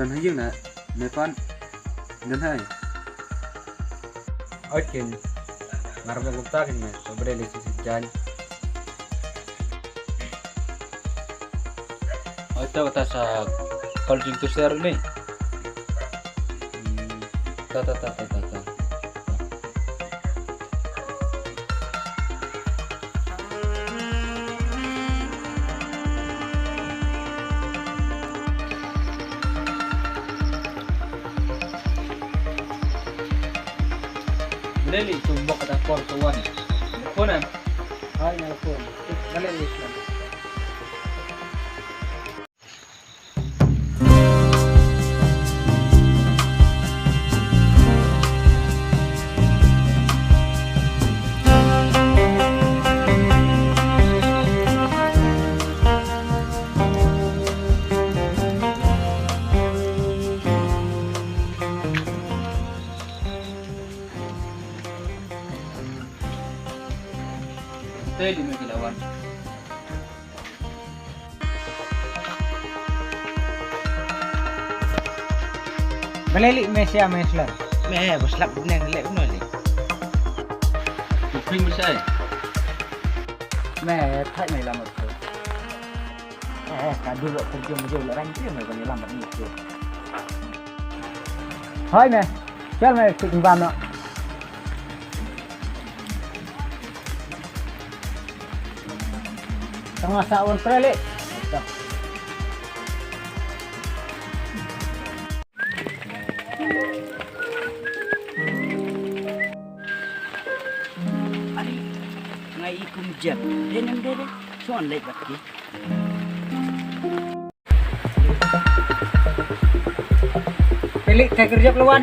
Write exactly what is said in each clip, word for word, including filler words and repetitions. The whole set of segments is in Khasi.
Don ha ïing na, me pan. Don hai. Oi kin. Ngar me gupta kin me, sobre le si jan. Oi ta ta sa kol jing tu ser ni. Hmm. Ta ta ta ta ta ta. Leli tu bok da por tu wan. Phone em? Hai, na phone. Leli Islam. Te di me ki lawan. Balei leh me sia me slap? Me bas slap ne leh uno leh. Kuping me sai. Me thai me lamar tu. Eh, ka dulu kerja me jauh lah rancu me bani lamar ni tu. Hai me. Chal me tik bam no. Tang sa on trele. Ari, ngai ikum jep. Denem dede. Son lek baki. Pili, kai kerja keluar.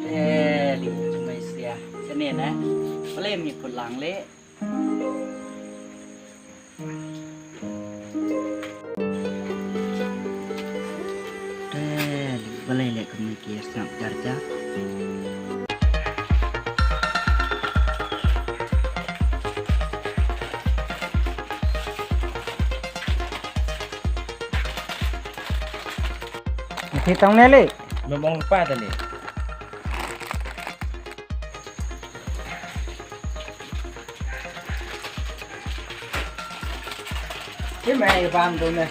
Eh, li cumai sia. Sini nah. Boleh mi pulang le. Te, balei leh kumne ki sngap jar jar. Ki tong ne leh. Memang lupa tadi. Ki mai bam tu ne.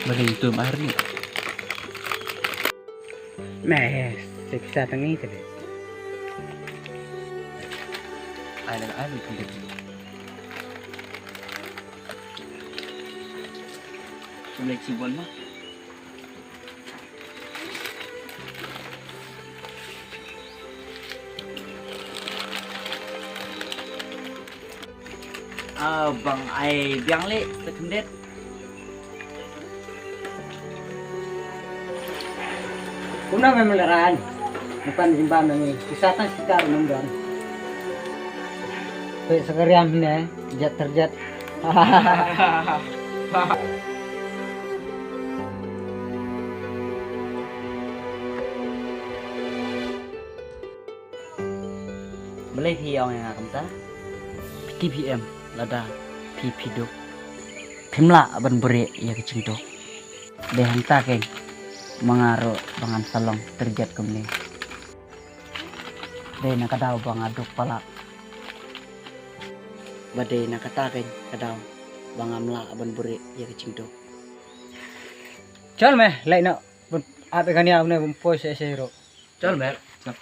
Bali tum arni. Meh, siksa tangi tadi. Ai lang ai lu tadi. Kumlek sibon ma. Ah, bang ai biang leh, sa khyndiat. Kumno me melaran? Bukan jimbam ngi. Kisah tang sikar nang don. Pe sakariam ne, jat terjat. Balei phi ong ïa nga kumta? Phi tip hi em lada phi phi duk phim lah ban bret ïa ka jingduk. Dei hangta keiñ ma nga ruh ba ngan sa long tyrjat kumne. Dei na ka daw ba nga duk palat. Ba dei na kata keiñ ka daw ba ngam lah ban bret ïa ka jingduk. Chal me, leit noh. Bun ap ïa kane une bun poi seh seh ruh. Chal me. Chal.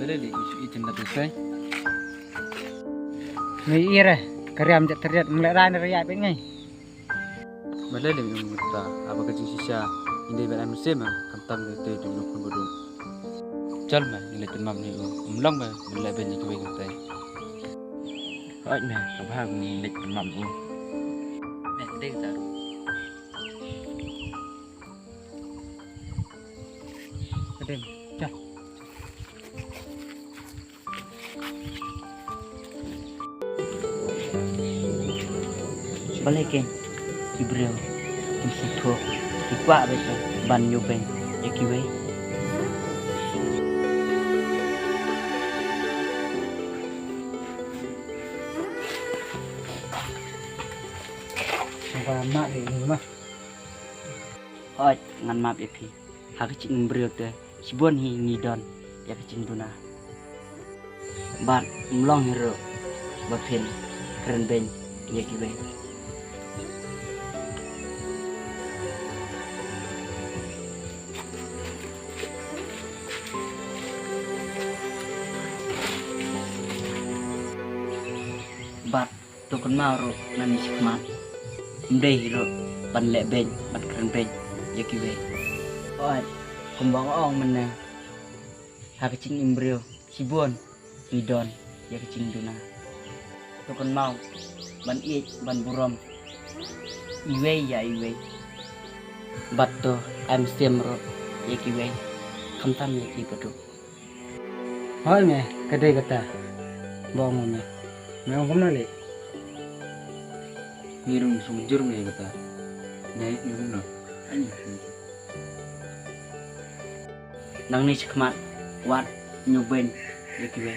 Lei lei, i jin da dusai. Ngi ira, ka riam jat riat, mlek rai na riat bit ngai. Ba lei lei, um ta, aba ka jingshisha, inde ba am sema, kam tam ne te du luk kun bodu. Chal ma, ngi leit pynmap ne u, um long ma, mlek ben ni kiwei kumtai. Oi ma, ka ba ngi leit pynmap u. Ma, dei ta. Adem, chal. Balei ken ki briew kim sngewthuh, ki kwah beit ban ïoh beiñ ïa kiwei. Ba ma de ni ma. Hooid, ngan map ïa phi. Ha ka jingim briew te shibun hi ngi don ïa ka jingduna. Bad ym long hi ruh ba phin kren beiñ ïa kiwei. Bad to kynmaw ruh nangne shakhmat, ym dei hi ruh ban leh beiñ, ban kren beiñ ïa kiwei. Hooid, kumba nga ong mynne, ha ka jingim briew shibun ngi don ïa ka jingduna. To kynmaw ban ïeit ban burom iwei ïa iwei. Bad to ai mynsiem ruh ïa kiwei, khamtam ïa ki baduk. Hooid me, ka dei kata ba ong me. Me ong kumno lei? Ngi ruh ngi sngewjur me kata. Dei ngi kumno? Ai ngi. Nangne shakhmat wat ñiew beiñ ïa kiwei.